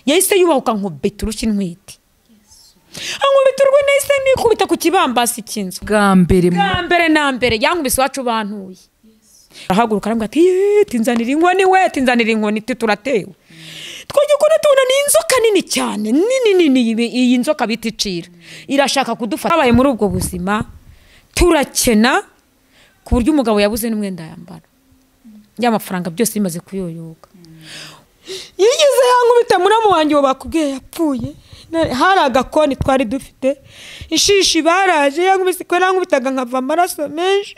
Yahise yubahuka nkubita urushyi ntwite. Ankubita urwe nahise nikubita ku kibambasi cy'inzu. Bwa mbere na mbere yankubise iwacu bantuye. Arahaguruka arambwira ati tinzanira inkoni we, tinzanira inkoni turatewe. Twajya kubona tubona ni inzoka nini cyane, nini nini, iyi nzoka bita icira. Irashaka kudufata. Habaye muri ubwo buzima turakena ku buryo umugabo yabuze n'umwenda yambara. Y'amafaranga byose bimaze kuyoyoka. Yigeze yankubita muramu wanjye bakubwiye yapfuye. Hari agakoni twari dufite, ishishi baraje yankubise ko nankubitaga nkava amaraso menshi.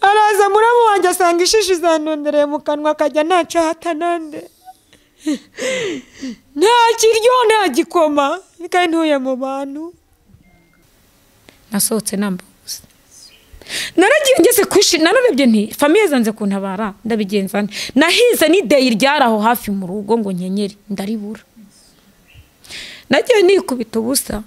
Araza muramu wanjye asanga ishishi zanondereye mu kanwa akajya ntaco hatanande. Nta kiryo nta gikoma kandi ntuye mu bantu. Nasohotse nambaye ubusa. Naragiye ngeze kwishi nararebye nti famille zanze kuntabara ndabigenza nte. Nahize n'ideyi ryari aho hafi mu rugo ngo nkenyere ndaribura. Nagiye nikubita ubusa.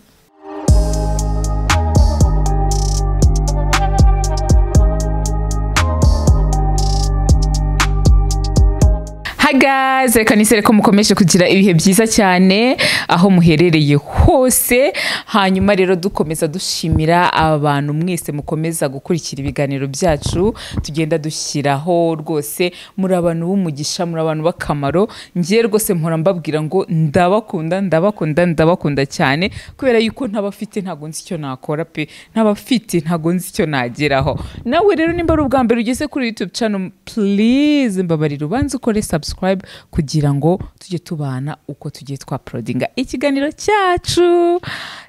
Hi guys, reka nisere ko mukomeje kugira ibihe byiza cyane aho muherereye hose. Hanyuma rero dukomeza dushimira abantu mwese mukomeza gukurikira ibiganiro byacu tugenda dushyiraho. Rwose muri abantu b'umugisha, muri abantu b'akamaro. Ngiye rwose mpora mbabwira ngo ndabakunda ndabakunda ndabakunda cyane, kubera yuko ntabafite ntago nzi icyo nakora pe, ntabafite ntago nzi icyo nageraho. Nawe rero nimba ari ubwa mbere ugeze kuri YouTube channel, please mbabarira ubanze ukore subscribe kugira ngo tujye tubana uko tugiye twa-uploadinga ikiganiro cyacu.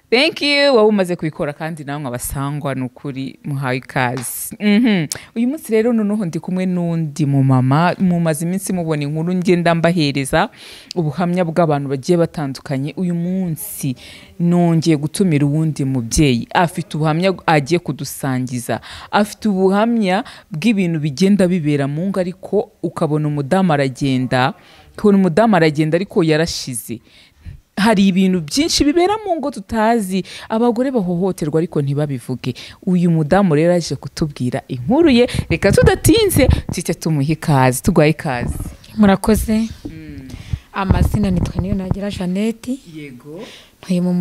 Thank you wowe umaze kubikora kandi namwe abasangwa nukuri muhaye ikaze. Uyu munsi rero noneho ndi kumwe n'undi mu mama mumaze iminsi mubona inkuru ngenda mbahereza ubuhamya bw'abantu bagiye batandukanye. Uyu munsi nongeye gutumira uwundi mubyeyi afite ubuhamya agiye kudusangiza, afite ubuhamya bw'ibintu bigenda bibera mu ngo, ariko ukabona umudamu aragenda, ukabona umudamu aragenda ariko yarashize. Hari ibintu byinshi bibera mu ngo tutazi, abagore bahohoterwa ariko ntibabivuge. Uyu mudamu rero aje kutubwira inkuru ye, reka tudatinze tujye tumuha ikaze. Tugwaye ikaze. Murakoze. Amazina nitwa Niyonagira Jeannette. Yego. Ntuye mu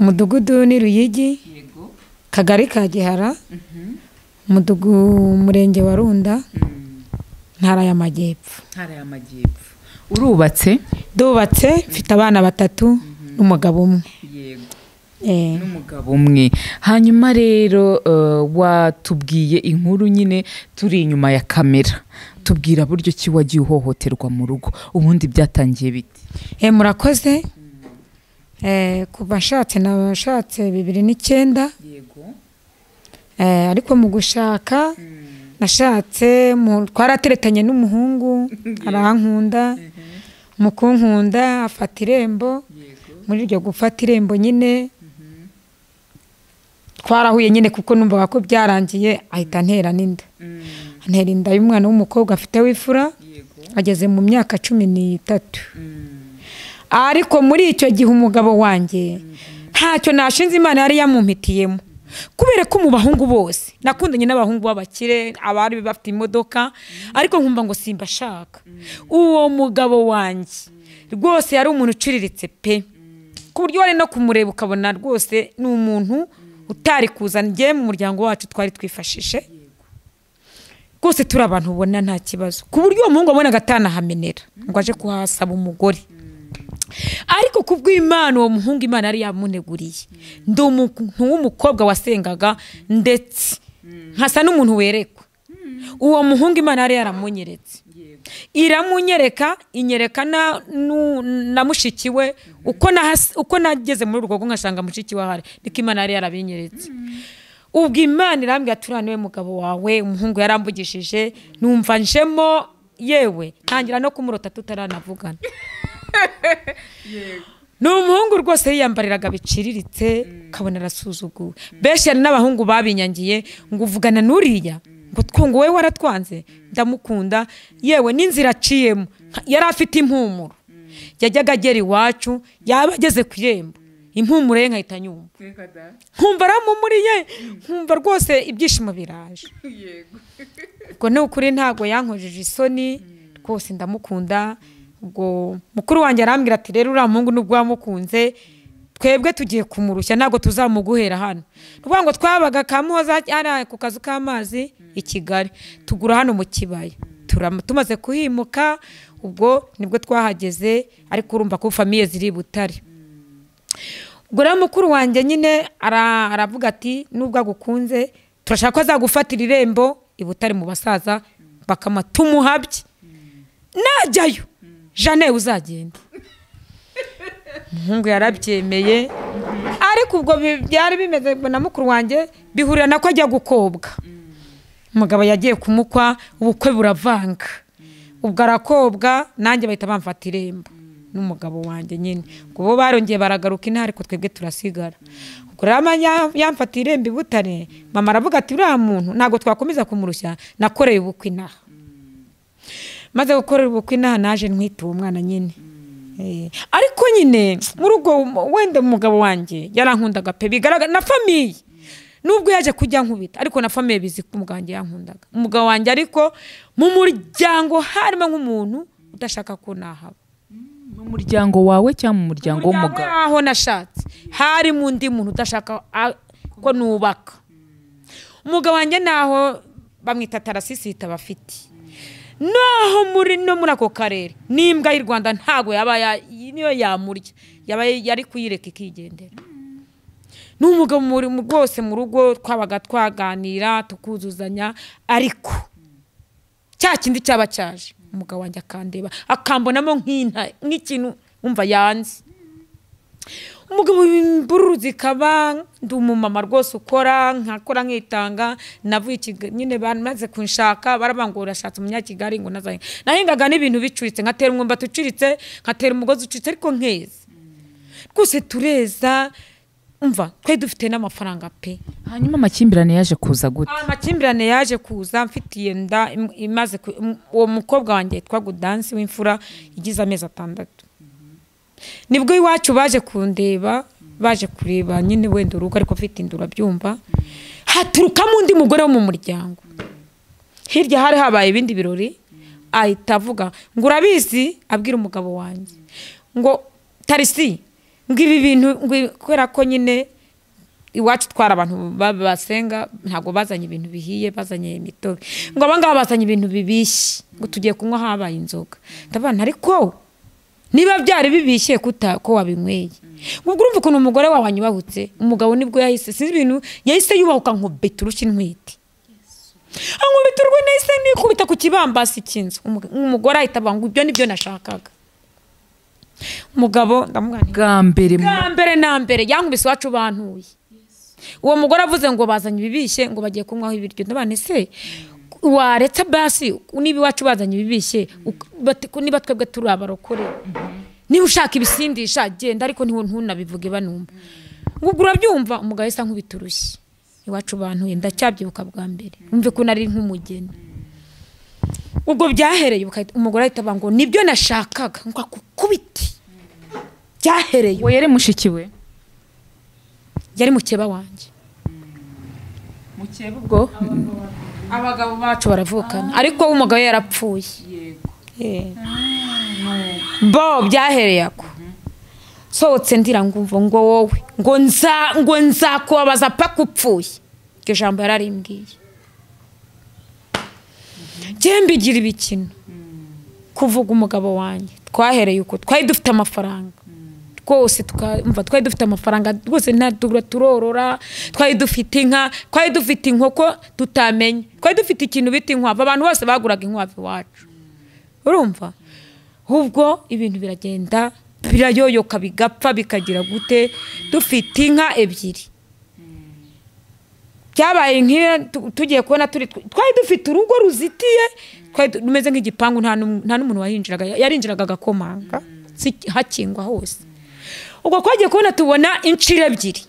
mudugudu ni Ruyigi. Yego. Kagari ka Gihara. Murenge wa Runda. Ntara y'Amajyepfo. Ntara y'Amajyepfo. Urubatse? Ndubatse, mfite abana batatu n'umugabo umwe. Yego. N'umugabo umwe. Hanyuma rero watubwiye inkuru nyine turi inyuma ya kamera. Tubwira buryo ki wagiye uhohoterwa mu rugo. Ubundi byatangiye bite? Murakoze. Kuva nshatse nabashatse 2009. Yego. Ariko mu gushaka nashatse twarateretanye n'umuhungu arankunda, mu kunkunda afata irembo. Muri iryo gufata irembo nyine twarahuye nyine kuko numvaga ko byarangiye, ahita antera n'inda. Antera inda y'umwana w'umukobwa afite w'ifura, ageze mu myaka 13. Ariko muri icyo gihe umugabo wanjye ntacyo nashinze Imana yari yamumpitiyemo. Kubera ko mu bahungu bose nakundanye n'abahungu b'abakire abari bafite imodoka, ariko nkumva ngo simbashaka. Uwo mugabo wanjye rwose yari umuntu uciriritse pe, ku buryo wari no kumureba ukabona rwose ni umuntu utari kuza. Njye mu muryango wacu twari twifashishe rwose, turi abantu ubona nta kibazo, ku buryo uwo muhungu abonaga atanahamenera ngo aje kuhasaba umugore. Ariko kubw'Imana uwo muhungu Imana yari yamuneguriye. Ndi umuntu w'umukobwa wasengaga ndetse nkasa n'umuntu werekwa. Uwo muhungu Imana yari yaramunyeretse, iramunyereka, inyereka na mushiki we. Uko nageze muri urwo rugo nkasanga mushiki we ahari, niko Imana yari yarabinyeretse. Ubwo Imana irambwira ati uriya niwe mugabo wawe. Umuhungu yarambugishije numva njemo, yewe ntangira no kumurota tutaranavugana. Ni umuhungu rwose yiyambariraga biciriritse, ukabona arasuzuguwe. Benshi hari n'abahungu babinyangiye ngo uvugana n'uriya ngo twungu we waratwanze. Ndamukunda, yewe n'inzira aciyemo yari afite impumuro. Yajyaga agera iwacu, yaba ageze ku irembo impumuro ye nkahita nyumva, nkumva aramumuriye, nkumva rwose ibyishimo biraje. Ubwo ni ukuri ntago yankojeje isoni. Rwose ndamukunda. Ubwo mukuru wanjye arambwira ati rero uriya muhungu nubwo wamukunze twebwe tugiye kumurushya, ntabwo tuzamuguhera hano. Nukuvuga ngo twabaga Kamuhoza ari ku kazu k'amazi i Kigali, tugura hano mu kibaya. Tumaze kuhimuka ubwo nibwo twahageze, ariko urumva ko famiye ziri i Butare. Ubwo rero mukuru wanjye nyine aravuga ati nubwo agukunze turashaka ko azagufatira irembo i Butare mu basaza bakama tumuhabye, najyayo Jane uzagenda. Umuhungu yarabyemeye, ariko ubwo byari bimeze na mukuru wanjye bihurira nako ajya gukobwa. Umugabo yagiye kumukwa, ubukwe buravanga. Ubwo arakobwa nanjye bahita bamfata irembo n'umugabo wanjye nyine. Ubwo bo barongeye baragaruka inaha, ariko twebwe turasigara. Ubwo rero yamfata irembo i Butare, mama aravuga ati uriya muntu ntabwo twakomeza kumurushya, nakoreye ubukwe inaha. Maze gukorera ubukwe inaha naje ntwite uwo mwana nyine. Ariko nyine muri ubwo wenda umugabo wanjye yarankundaga pe, bigaragara na famiye. Nubwo yaje kujya nkubita, ariko na famiye bizi ko umugabo wanjye yankundaga. Umugabo wanjye ariko mu muryango harimo nk'umuntu udashaka ko nahaba. Mu muryango wawe cyangwa mu muryango w'umugabo? Aho nashatse harimo undi muntu udashaka ko nubaka. Umugabo wanjye naho bamwita Tarasisi bafite. Naho muri no muri ako karere n'imbwa y'u Rwanda ntago yaba niyo yamurya, yaba yari kuyireka ikigendera. N'umugabo muri rwose mu rugo twabaga twaganira tukuzuzanya, ariko cya kindi cyaba cyaje umugabo wanjye akandeba akambonamo nk'ikintu umva yanze. Umugabo imbururu zikaba, ndi umumama rwose ukora nkakora nkitanga, navuye nyine bamaze kunshaka barabangura ashatse umunyakigali ngo nazaye. Nahingaga n'ibintu bicuritse, nkatera umwumbati ucuritse, nkatera umugozi ucuritse, ariko nkeza rwose tureza. Umva twe dufite n'amafaranga pe. Hanyuma amakimbirane yaje kuza gute? Amakimbirane yaje kuza mfitiye nda imaze uwo mukobwa wanjye yitwa Gudansi w'imfura igize amezi 6. Nibwo iwacu baje kundeba, baje kureba nyine wenda urugo, ariko mfite indura byumva haturukamo undi mugore wo mu muryango. Hirya hari habaye ibindi birori, ahita avuga ngo urabizi, abwira umugabo wanjye ngo Tarisi ngo ibi bintu kubera ko nyine iwacu twara abantu basenga ntabwo bazanye ibintu bihiye, bazanye imitobe, ngo abangaba bazanye ibintu bibishye, ngo tugiye kunywa habaye inzoga. Ndabana ariko niba byari bibishye kuta ko wabinyweye, ubwo urumva ukuntu umugore wawe anyubahutse. Umugabo nibwo yahise sinzi ibintu yahise yubahuka nkubita urushyi ntwite, ankubita urwe nahise nikubita ku kibambasi cy'inzu. Umugore ahita avuga ngo ibyo nibyo nashakaga. Umugabo ndamubwira bwa mbere na mbere yankubise iwacu bantuye. Uwo mugore avuze ngo bazanye ibibishye ngo bagiye kunywaho ibiryo. Ndabana ese waretse basi niba iwacu bazanye ibibishye, niba twebwe turi abarokore, niba ushaka ibisindisha genda, ariko ntunabivuge banumva. Ubwo urabyumva umugabo yahise ankubita urushyi iwacu bantuye. Ndacyabyibuka bwa mbere umve ko nari nk'umugeni. Ubwo byahereye umugore ahita avuga ngo nibyo nashakaga, ngo akukubite. Byahereye. We yari mushiki we? Yari mukeba wanjye. Mukeba ubwo abagabo bacu baravukana, ariko umugabo yarapfuye. Yego. Bo byahereye ako. Sohotse ndira ngumva ngo wowe ngo nzakubabaza paka upfuye. Iryo jambo yararimbwiye. Mbigira ibikino kuvuga umugabo wanjye twahereye uko twari dufite amafaranga rwose, tukamva twari dufite amafaranga rwose, nta turorora, twari dufite inka, twari dufite inkoko tutamenye, twari dufite ikintu bita inkwavu, abantu bose baguraga inkwavu iwacu. Urumva ubwo ibintu biragenda birayoyoka bigapfa bikagira gute. Dufite inka 2 byabaye nk'iyo tugiye kubona turi twari dufite urugo ruzitiye, twari rumeze nk'igipangu, nta n'umuntu wahinjiraga, yarinjiraga agakomanga hakingwa hose. Ubwo twagiye kubona tubona inshuro 2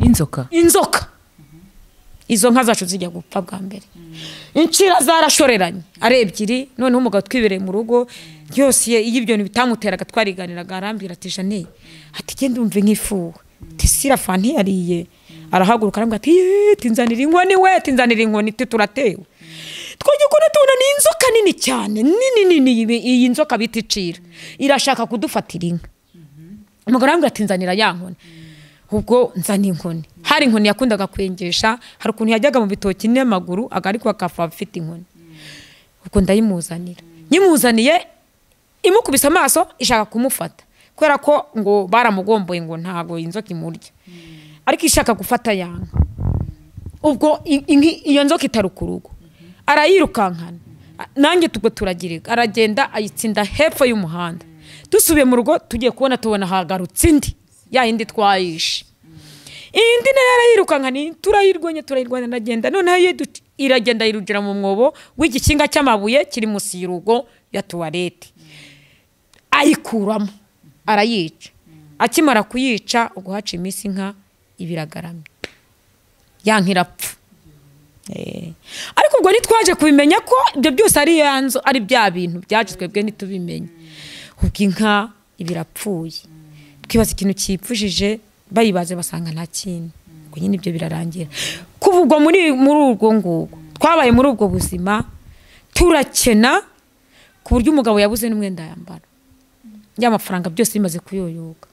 inzoka. Izo nka zacu zijya gupfa bwa mbere, inshira zarashoreranye ari 2. Noneho umugabo twibereye mu rugo yose iyo ibyo bintu bitamuteraga twariganiraga, arambwira ati Jane, ati genda umve nk'ifuwe, ati sirafa ntiyariye. Arahaguruka arambwira ati tinzanira inkoni we, tinzanira inkoni, turatewe. Twagiye kubona tubona ni Inzoka nini cyane, nini nini, iyi nzoka bita icira irashaka kudufatira inka. Umugabo arambwira ati nzanira ya nkoni. Ubwo nzana inkoni. Hari inkoni yakundaga kwengesha, hari ukuntu yajyaga mu bitoki n'amaguru ariko akafa afite inkoni. Ubwo ndayimuzanira. Nyimuzaniye imukubise amaso ishaka kumufata, kubera ko ngo baramugomboye ngo ntago inzoka imurya, ariko ishaka gufata yanga. Ubwo iyo nzoka itaruka urugo, arayirukankana, nanjye tubwo turagirika, aragenda ayitsinda hepfo y'umuhanda. Dusubiye mu rugo tugiye kubona tubona hagarutse indi, ya yindi twayishe. Indi nayo arayirukankana, turayirwanya turayirwanya, ndagenda noneho iragenda yirugira mu mwobo w'igikinga cy'amabuye kiri munsi y'urugo ya tuwarete, ayikuramo arayica. Akimara kuyica ubwo haca iminsi inka ibiragaramye, ya nka irapfa. Ariko ubwo ntitwaje kubimenya ko ibyo byose ari yanzo, ari bya bintu byaje twebwe ntitubimenye. Ubwo inka ibirapfuye, twibaza ikintu cyipfujije, bayibaze basanga nta kintu. Ubwo nyine ibyo birarangira. Kuva ubwo muri urwo ngubwo twabaye muri ubwo buzima, turakena ku buryo umugabo yabuze n'umwenda yambara, y'amafaranga byose bimaze kuyoyoka.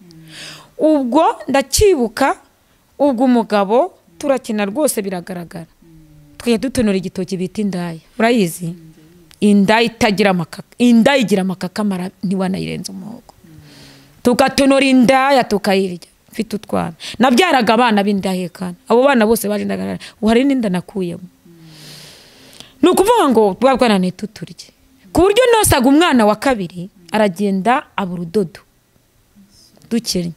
Ubwo ndakibuka, ubwo umugabo turakena rwose biragaragara. Tukajya dutonora igitoki bita indaya, urayizi? Indaya itagira amakaka, indaya igira amakaka mara ntiwanayirenza umuhogo. Tugatonora indaya tukayirya. Mfite utwana, nabyaraga abana b'indahekana, abo bana bose baje ndagaragara, hari n'inda nakuyemo. Ni ukuvuga ngo bwa tuturye, ku buryo nosaga umwana wa kabiri aragenda abura urudodo dukennye,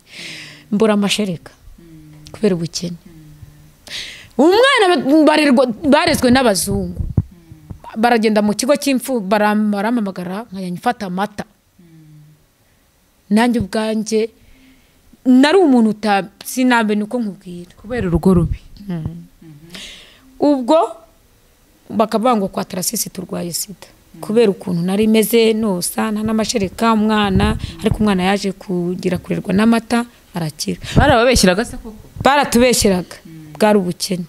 mbura amashereka kubera ubukene. Umwana barezwe n'abazungu, baragenda mu kigo cy'imfu, baramamagara nkajya mfata amata. Nanjye ubwanjye nari umuntu sinambe nuko nkubwira, kubera urugo rubi. Ubwo bakavuga ngo kwa Tarasisi turwaye sida, kubera ukuntu nari meze nosa nta n'amashereka umwana, ariko umwana yaje kugira kurerwa n'amata arakira. Barababeshyiraga se koko? Baratubeshyiraga, bwari ubukene.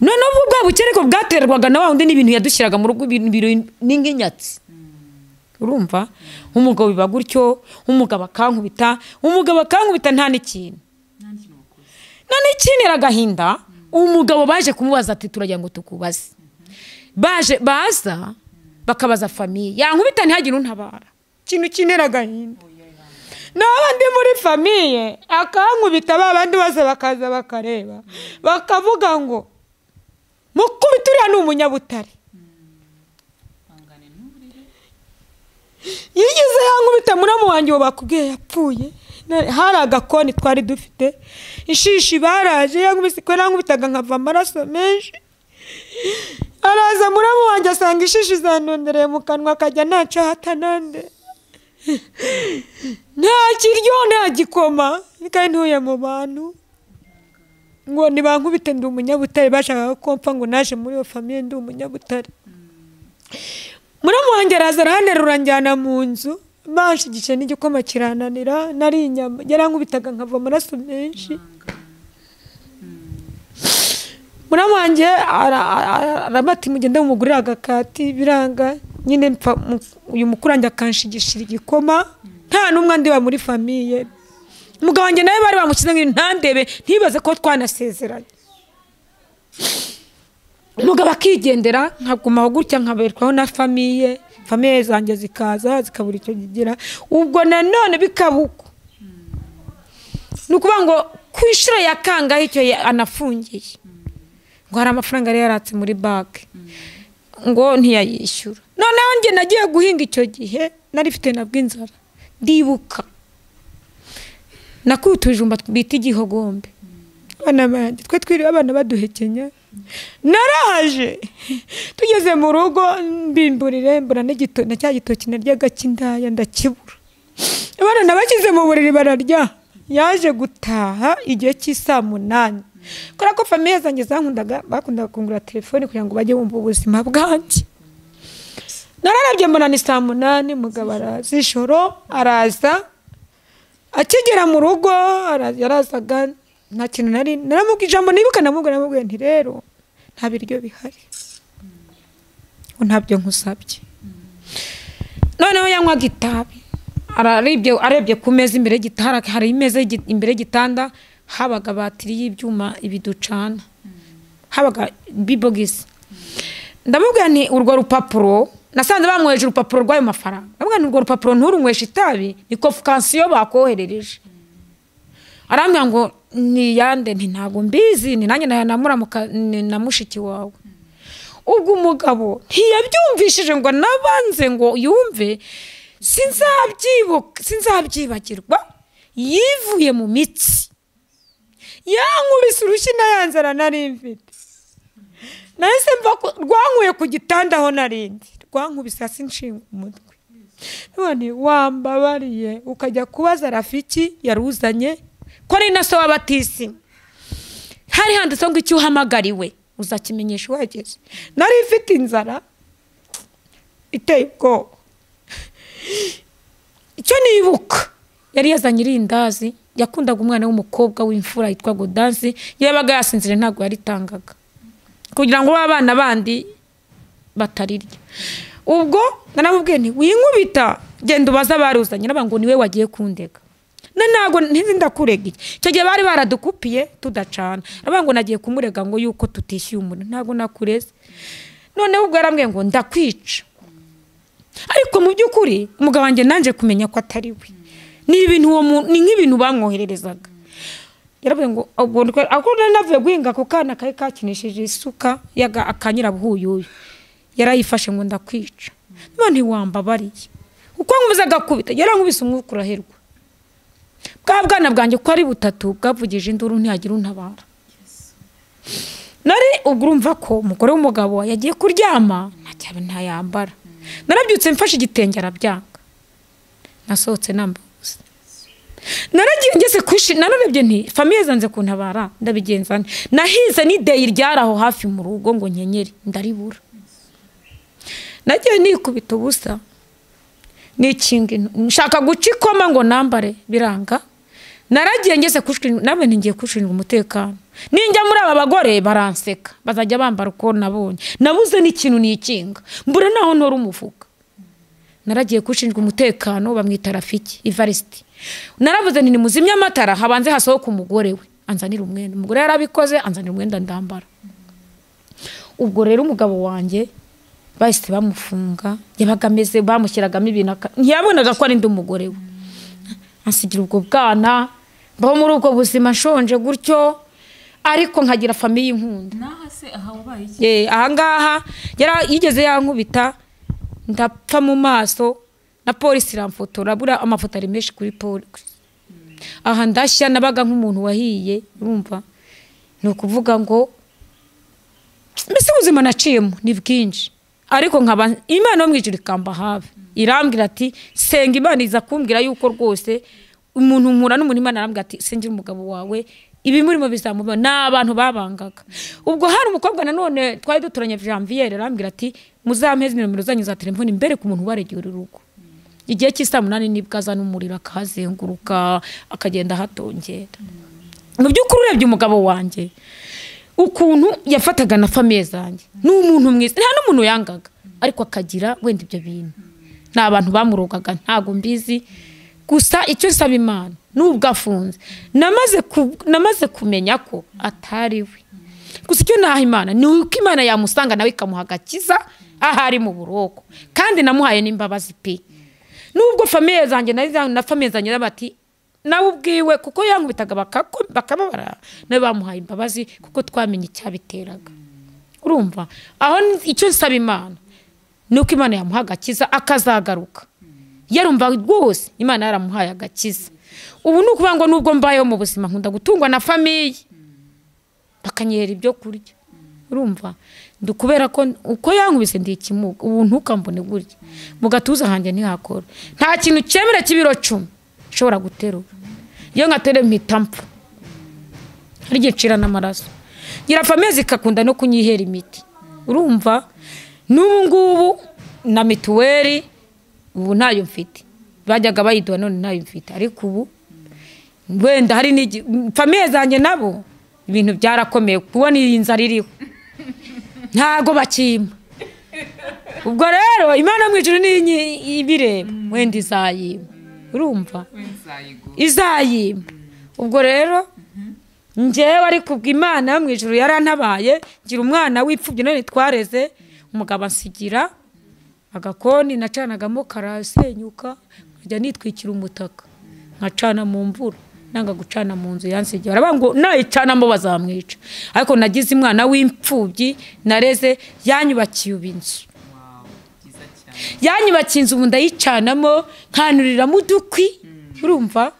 Noneho ubwo bwa bukene ko bwaterwaga na wa wundi n'ibintu yadushyiraga mu rugo, ibintu n'inginyatsi. Urumva umugabo biba gutyo, umugabo akankubita, umugabo akankubita nta n'ikintu, nta n'ikintu agahinda. Umugabo baje kumubaza ati turagira ngo tukubaze, baje baza bakabaza famiye, yankubita ntihagire untabara, ikintu kinera agahinda. Naba ndi muri famiye akankubita, babandi bose bakaza bakareba bakavuga ngo mukubita uriya ni umunyabutare. Yigeze yankubita muramu wanjye uwo bakubwiye yapfuye, hari agakoni twari dufite, ishishi baraje yankubise, ko yankubitaga nkava amaraso menshi. Araza muramu wanjye asanga ishishi zanondereye mu kanwa, akajya ntaco hatanande, nta kiryo nta gikoma, kandi ntuye mu bantu. Ngo nibankubite ndi umunyabutare, bashakaga ko mpfa ngo naje muri iyo famiye ndi umunyabutare. Muramu wanjye araza arahanterura njyana mu nzu, banshigishe n'igikoma kirananira, nari inyama, yarankubitaga nkava amaraso menshi. Muramu wanjye arabati mugende mumugurire agakati, biranga nyine mpfa. Uyu mukuru wanjye akanshigishira igikoma, nta n'umwe andiba muri famiye. Umugabo wanjye nawe bari bamushyize ngo ntandebe, ntibaze ko twanasezeranye. Umugabo akigendera, nkagumaho gutya nkaberwaho na famiye, famiye zanjye zikaza zikabura icyo kigira. Ubwo nanone bikabuko, ni ukuvuga ngo ku inshuro ya kangahe icyo anafungiye, ngo hari amafaranga yari yaratse muri banki ngo ntiyayishyura. Noneho njye nagiye guhinga icyo gihe nari mfite nabwo inzara, ndibuka nakuye utujumba bita igihogombe, abana banjye twe twiriwe abana baduhekenya. Naraje tugeze mu rugo mbimburire mbura na cya gitoki naryaga cy'indaya ndakibura. Abana nabashyize mu buriri bararya. Yaje gutaha igihe cy'isaa 8, kubera ko famiye zanjye zankundaga, bakundaga kungura telefone kugira ngo bajye bumva ubuzima bwanjye. Nararabye mbona ni saa 8, mugabo araza ijoro, araza akigera mu rugo yarazaga nta kintu nari naramubwiye, ijambo nibuka namubwiye nti rero nta biryo bihari, Ntabyo nkusabye. Noneho yanywaga itabi, arebye ku meza imbere y'igitanda, hari imeza imbere y'igitanda habaga batiri y'ibyuma ibiducana, habaga bibogisi. Ndamubwira nti urwo rupapuro nasanze bamweje urupapuro rw'ayo mafaranga, ndamubwira nti urwo rupapuro nturunyweshe itabi, ni kofukansiyo bakoherereje. Arambwira ngo ni yande, nti ntago mbizi, ni nanjye namuramuka na mushiki wawe. Ubwo umugabo ntiyabyumvishije ngo nabanze ngo yumve, sinzabyibagirwa, yivuye mu mitsi, yankubise urushyi nayanzara nari mfite, nahise mva rwankuye ku gitanda aho narindi, rwankubise hasi nshinga umutwe. None wambabariye ukajya kubaza Rafiki yaruzanye ko ari na so w'abatisi, hari handitseho ngo icyo uhamagariwe uzakimenyesha uhageze. Nari mfite inzara iteye ubwoba. Icyo nibuka, yari yazanye irindazi, yakundaga umwana w'umukobwa w'imfura yitwa Godansi, yabaga yasinzire ntabwo yaritangaga kugira ngo abana bandi batarirya. Ubwo naramubwiye nti winkubita, genda ubaze abaruzanye, nabanga ngo niwe wagiye kundega. Ntabwo ntizi ndakurega iki. Icyo gihe bari baradukupiye tudacana, nabanga ngo nagiye kumurega ngo yuko tutishyuye umuntu, ntabwo nakureze. Noneho ubwo yarambwiye ngo ndakwica. Ariko mu by'ukuri umugabo wanjye nanje kumenya ko atari we, ni ibintu uwo muntu ni nk'ibintu bamwohererezaga. Yaravuze ngo ubwo ako navuye guhinga ako kana kari kakinishije isuka yaga akanyirabuhuyuyu, yarayifashe ngo ndakwica. None wambabariye uko nkubiza agakubita, yarankubise umwuka uraherwa. Bwa bwana bwanjye ko ari butatu bwavugije induru ntiyagira untabara. Nari ubwo urumva ko umugore w'umugabo yagiye kuryama ntacyabe ntayambara. Narabyutse mfashe igitenge arabyanga, nasohotse nambaye ubusa. Naragiye ngeze kushi, nararebye nti famiye zanze kuntabara, ndabigenza nte? Nahize n'ideyi ryari aho hafi mu rugo ngo nkenyere, ndaribura. Nagiye nikubita ubusa, nikinga nshaka guca ikoma ngo nambare biranga. Naragiye ngeze kushi, nawe ngiye kushinga umutekano, ninjya muri aba bagore baranseka, bazajya bambara uko nabonye. Nabuze n'ikintu nikinga, mbura naho ntora umufuka. Naragiye kushinzwe umutekano bamwita Rafiki Ivariste. Naravuze nti nimuzimye amatara habanze hasohoka umugore we anzanira umwenda. Umugore yarabikoze anzanira umwenda ndambara. Ubwo rero umugabo wanjye bahise bamufunga, yabaga ameze bamushyiragamo ibintu, ntiyabonaga ko ari ndi umugore we. Ansigira ubwo bwana, mbaho muri ubwo buzima nshonje gutyo, ariko nkagira famiye inkunda. Naha se aha wabaye iki? Aha ngaha yigeze yankubita ndapfa mu maso, na polisi iramfotora, buriya amafoto ari menshi kuri polisi. Aha ndashya nabaga nk'umuntu wahiye, urumva ni ukuvuga ngo mbese ubuzima naciyemo ni bwinshi, ariko nkaba Imana yo mu ijuru ikamba hafi, irambwira ati senga. Imana iza kumbwira yuko rwose umuntu mpura n'umuntu, Imana arambwira ati sengera umugabo wawe, ibi murimo bizamuba. Ni abantu babangaga. Ubwo hari umukobwa nanone twari duturanye Janvier, arambwira ati muzampeze nomero zanyu za telefone mbere ku muntu waregeye urugo. Igihe cy'isaa 8 nibwo azana umuriro akahazenguruka akagenda ahatongera. Mu by'ukuri urebye umugabo wanjye ukuntu yafataga na famiye zanjye, ni umuntu mwiza, nta n'umuntu yangaga, ariko akagira wenda ibyo bintu. Ni abantu bamurogaga ntago mbizi. Gusa icyo nsaba Imana nubwo afunze, namaze kumenya ko atari we. Gusa icyo naha Imana ni uko Imana yamusanga nawe ikamuha agakiza ahari mu buroko, kandi namuhaye n'imbabazi pe. Nubwo famiye zanjye na famiye zanjye bati nawe ubwiwe, kuko yankubitaga bakababara, nawe bamuhaye imbabazi kuko twamenye icyabiteraga. Urumva aho icyo nsaba Imana ni uko Imana yamuha agakiza akazagaruka. Yarumva rwose Imana yaramuhaye agakiza. Ubu ni ukuvuga ngo nubwo mbayeho mu buzima nkunda gutungwa na famiye bakanyera ibyo kurya. Urumva ndukubera ko uko yankubise ndi ikimuga, ubu ntukambone gutya mu gatuza hanjye ntihakora, nta kintu cyemera kibiro 10 nshobora guterura. Iyo nkatere mpita mpfa, hari igihe ncira n'amaraso. Ngira famiye zikakunda no kunyihera imiti. Urumva n'ubu ngubu na mituweli ubu ntayo mfite, bajyaga bayiduha none ntayo mfite. Ariko ubu wenda hari famiye zanjye nabo ibintu byarakomeye, kubona iyi nzara iriho ntago bakima. Ubwo rero Imana mu ijuru ni ibireba wenda izayima, urumva izayima. Ubwo rero njyewe ariko ubwo Imana mu ijuru yarantabaye, ngira umwana w'ipfubyi none twareze, umugabo ansigira agakoni nacanagamo karasenyuka, nkajya nitwikira umutaka nkacana mu mvura, nanga gucana mu nzu yansigiye. Baravuga ngo nayicanamo bazamwica, ariko nagize umwana w'imfubyi nareze, yanyubakiye ubu inzu. Yanyubakiye inzu ubu ndayicanamo, nkanuriramo udukwi, urumva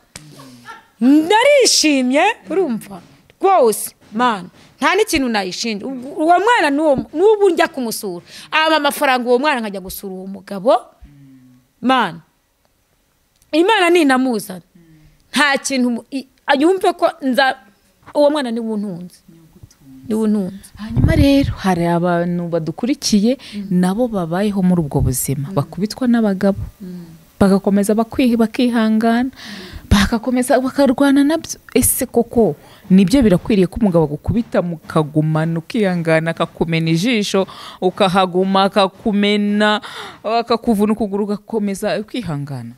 narishimye, urumva rwose mana nta n'ikintu nayishinja. Uwo mwana n'ubu njya kumusura, aba amafaranga uwo mwana nkajya gusura uwo mugabo. Mana Imana ninamuzana nta kintu yumve ko nza uwo mwana ni wuntunze, ni wuntunze. Hanyuma rero hari abantu badukurikiye nabo babayeho muri ubwo buzima, bakubitwa n'abagabo bagakomeza bakihangana, bagakomeza bakarwana nabyo. Ese koko nibyo birakwiriye ko umugabo agukubita mukagumana ukihangana, akakumena ijisho ukahaguma, akakumena akakuvuna ukuguru ugakomeza ukihangana?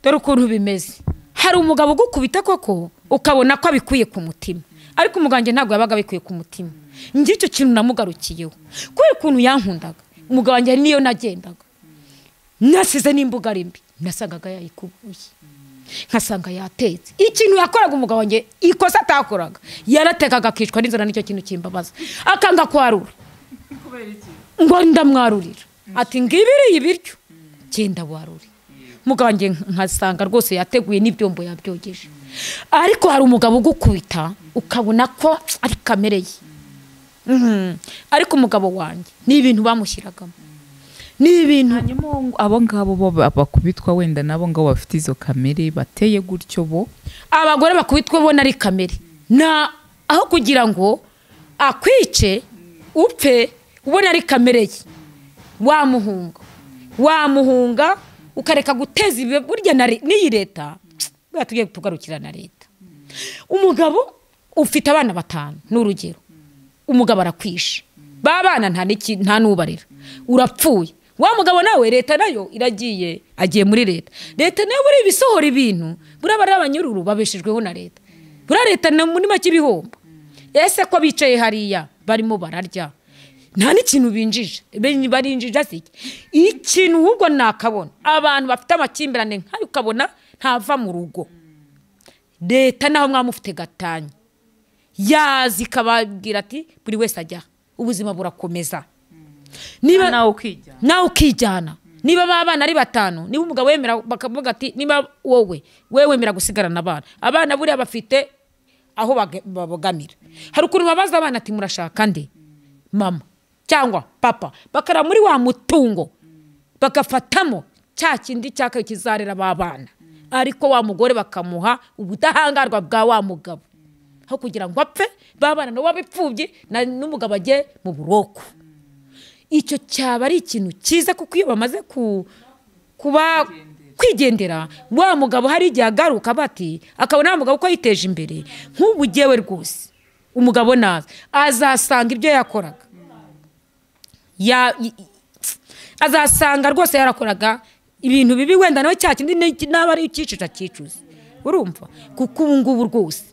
Dore ukuntu bimeze, hari umugabo ugukubita koko ukabona ko abikuye ku mutima, ariko umuganje ntabwo yabaga abikuye ku mutima. Njye icyo kintu namugarukiyeho kubera ukuntu yankundaga. Umugabo wanjye niyo nagendaga nasize n'imbuga ari mbi, nasangaga yayikubuye, nkasanga yatetse. Ikintu yakoraga umugabo wanjye ikosa atakoraga, yaratekaga akicwa n'inzara, nicyo kintu kimbabaza, akanga kwarura ngo ndamwarurira, ati ngibiriye ibiryo genda warure. Umugabo wanjye nkasanga rwose yateguye n'ibyombo yabyogeje. Ariko hari umugabo ugukubita ukabona ko ari kamere ye. Ariko umugabo wanjye ni ibintu bamushyiragamo, ni ibintu. Hanyuma abo ngabo bo bakubitwa wenda nabo ngabo bafite izo kamere bateye gutyo, bo abagore bakubitwa bo nari kamere na aho kugira ngo akwice upfe ubona ari kamere ye, wamuhunga ukareka guteza ibi. Burya n'iyi leta bwa tugiye tugarukira na leta. Umugabo ufite abana 5 n'urugero, umugabo arakwishe, ba bana nta nubarira, urapfuye. Wa mugabo nawe leta nayo iragiye, agiye muri leta. Leta nayo buri ibisohora ibintu, buri abari abanyururu babeshejweho na leta. Buri leta na muri make ibihombo. Ese ko bicaye hariya barimo bararya, nta n'ikintu binjije, barinjije asiki. Ikintu ahubwo nakabona abantu bafite amakimbirane nkayo ukabona ntava mu rugo. Leta naho mwamufite gatanya, yazi ikababwira ati buri wese ajya, ubuzima burakomeza. Niba nawe ukijyana, niba abana ari 5, niba umugabo wemera bakavuga ati niba wowe wemera gusigarana abana, abana buriya bafite aho babogamira. Hari ukuntu babaza abana ati murashaka nde, mama cyangwa papa, bakara muri wa mutungo bagafatamo cya kindi cyaka kizarera babana, ariko wa mugore bakamuha ubudahangarwa bwa wa mugabo, aho kugira ngo apfe babana no wabipfubye n'umugabo ajye mu buroko. Icyo cyaba ari ikintu cyiza, kuko iyo bamaze kuba kwigendera wa mugabo hari igihe agaruka bati akabona wa mugabo ko yiteje imbere. Nk'ubu gewe rwose umugabo naza azasanga ibyo yakoraga, azasanga rwose yarakoraga ibintu bibi, wenda nawe cya kindi naba ari icyicuza cyicuza, urumva. Kuko ubu ngubu rwose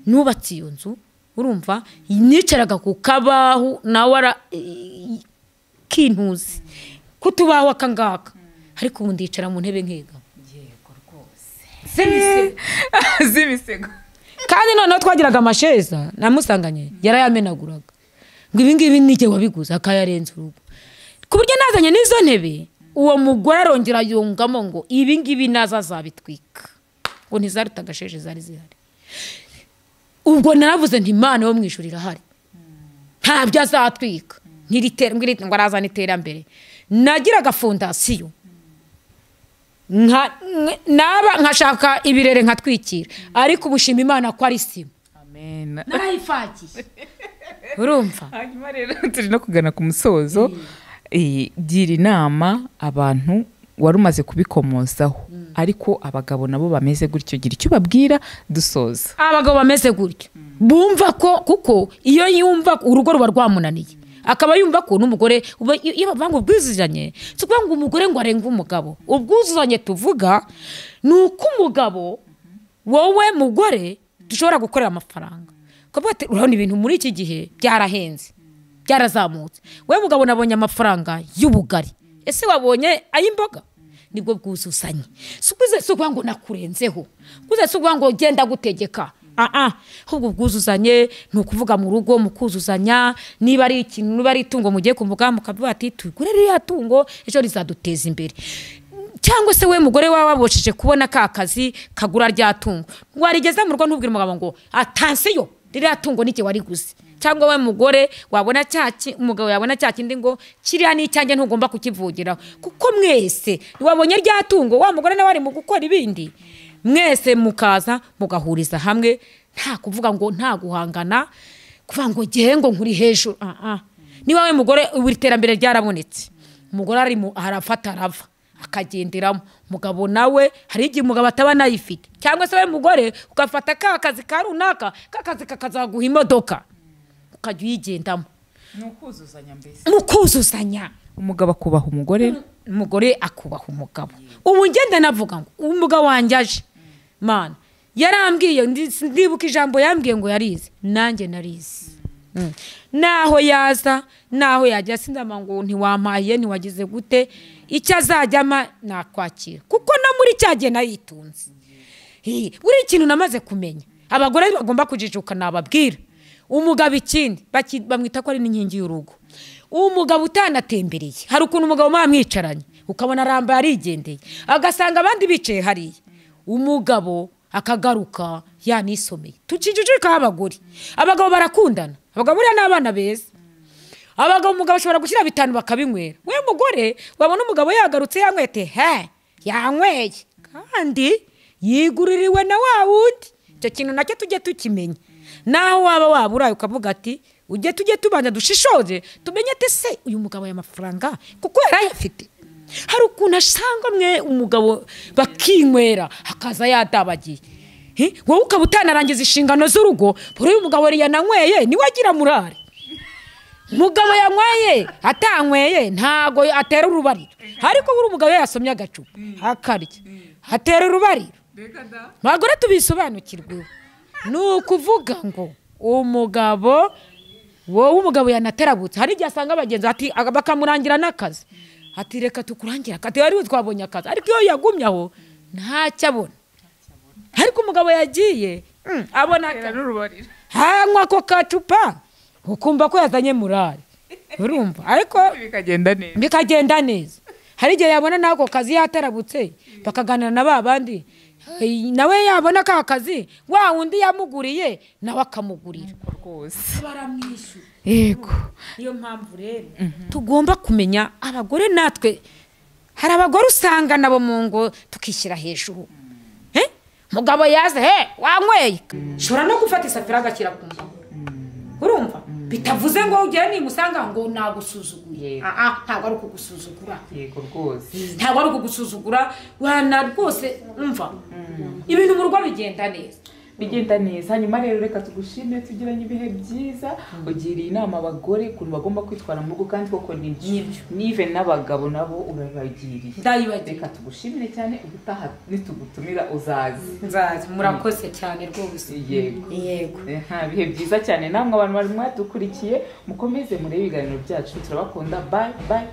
nubatse iyo nzu, urumva nicaraga ku kabaho nawe kintuzi kutubaho akangaka, ariko ubu ndicara mu ntebe nkega. Yego rwose zimisego. Kandi noneho twagiraga amasheza namusanganye yarayamenaguraga, ngo ibi ngibi nige wabiguze, akayarenza urugo. Ku buryo nazanye n'izo ntebe, uwo mugore arongera yungamo ngo ibi ngibi naza azabitwika, ngo ntizaruta agasheje zari zihari. Ubwo naravuze nti Imana yo mu ijuru irahari, ntabyo azatwika, ngo arazana iterambere. Nagiraga fondasiyo naba nkashaka ibirere nkatwikira, ariko ubushima Imana ko ari sima. Amen. Narayifagiye, urumva. Hanyuma rero turi no kugana ku musozo. Gira inama abantu wari umaze kubikomozaho, ariko abagabo nabo bameze gutyo, gira icyo babwira dusoza. Abagabo bameze gutyo bumva ko, kuko iyo yumva urugo ruba rwamunaniye, Akaba yumva ko n'umugore iyo bavuga ngo ubwuzuzanye, si ukuvuga ngo umugore ngo arenge umugabo. Ubwuzuzanye tuvuga ni uko umugabo, wowe mugore, dushobora gukorera amafaranga. Ukavuga ati urabona ibintu muri iki gihe byarahenze, byarazamutse. Wowe mugabo nabonye amafaranga y'ubugari, ese wabonye ay'imboga? Nibwo bwuzuzanye. Si ukuvuga ngo nakurenzeho, si ukuvuga ngo genda gutegeka. Ahubwo ubwuzuzanye ni ukuvuga mu rugo mukuzuzanya, niba ari ikintu, niba ari itungo mugiye kumbuga mukavuga ati tugure ririya tungo ejo rizaduteza imbere. Cyangwa se we mugore wawe wabosheje kubona ka kazi kagura rya tungo, warigeza mu rugo ntubwire umugabo ngo atansiyo ririya tungo nike wariguze. Cyangwa we mugore wabona cyaki, umugabo yabona cya kindi ngo kiriya ni icyanjye ntugomba kukivugiraho, kuko mwese wabonye rya tungo, wa mugore nawe ari mu gukora ibindi, mwese mukaza mugahuriza hamwe, nta kuvuga ngo nta guhangana, kuvuga ngo gihe ngo nkuri hejuru. Niba we mugore ubu iterambere ryarabonetse, umugore ari arafata arava akagenderamo, umugabo nawe hari igihe umugabo ataba nayifite, cyangwa se we mugore ugafata ka kazi ka runaka, ka kazi kakazaguha imodoka ukajya uyigendamo. Ni ukuzuzanya mbese, mukuzuzanya. Umugabo akubaha umugore, umugore akubaha umugabo. Ubu ngenda navuga ngo umugabo wanjye aje, mana yarambwiye, ndibuka ijambo yambwiye ngo yarize, nanjye narize. Naho yaza naho yajya sindama ngo ntiwampaye ntiwagize gute, icyo azajyama nakwakira, kuko na muri cyagiye nayitunze. Buri kintu namaze kumenya, abagore bagomba kujijuka nababwira. Umugabo ikindi bamwita ko ari n'inkingi y'urugo. Umugabo utanatembereye, hari ukuntu umugabo mwamwicaranye ukabona arambaye arigendeye, agasanga abandi bicaye hariya, umugabo akagaruka yanisomeye. Tucijijika abagore, abagabo barakundana, abagabo buriya n'abana beza. Abagabo umugabo ashobora gushyira 5 bakabinywera, we mugore wabona umugabo yagarutse yanywete, he yanyweye kandi yiguririwe na wa wundi. Icyo kintu nacyo tujye tukimenya. Naho waba waburaye ukavuga ati ujye tujye tubanza dushishoze tumenye ate se uyu mugabo ya mafaranga kuko yarayafite. Hari ukuntu asanga mwe umugabo bakinywera akaza yadabagiye, wowe ukaba utanarangiza inshingano z'urugo, buri umugabo yari yananyweye niwe agira murare. Mugabo yanyweye atanyweye ntago atera urubariro, ariko buri umugabo yasomye agacupa akarya atera urubariro. Bagore tubisobanukirwe. Ni ukuvuga ngo umugabo wowe umugabo yanaterabutse, hari igihe asanga abagenzi ati bakamurangira n'akazi, ati reka tukurangira ati wari twabonye akazi, ariko iyo yagumye aho ntacyo abona. Ariko umugabo yagiye abona hanywa ako kacupa ukumva ko yazanye murare, urumva, ariko bikagenda neza. Hari igihe yabona n'ako kazi yaterabutse bakaganira na ba bandi, nawe yabona ka kazi wa wundi yamuguriye nawe akamugurira rwose, baramwishyura. Yego, niyo mpamvu rero tugomba kumenya abagore natwe. Hari abagore usanga nabo mu ngo tukishyira hejuru, mugabo yaze he wanyweye, shobora no gufata isafuriya agashyira ku mbaho, urumva, bitavuze ngo ugere nimusanga ngo nagusuzuguye. Ntabwo ari ukugusuzugura. Yego rwose, ntabwo ari ukugusuzugura wana rwose, umva ibintu mu rugo bigenda neza, bigenda neza. Hanyuma rero reka tugushime, tugiranye ibihe byiza, ugiriye inama abagore ukuntu bagomba kwitwara mu rugo, kandi koko nibyo, nive n'abagabo nabo urabagiriye. Ndayibagiriye. Reka tugushimire cyane, ubutaha nitugutumira uzaze. Nzaze, murakoze cyane rwose. Yego, yego, ibihe byiza cyane. Namwe abantu bari mwadukurikiye, mukomeze murebe ibiganiro byacu, turabakunda. Bye bye.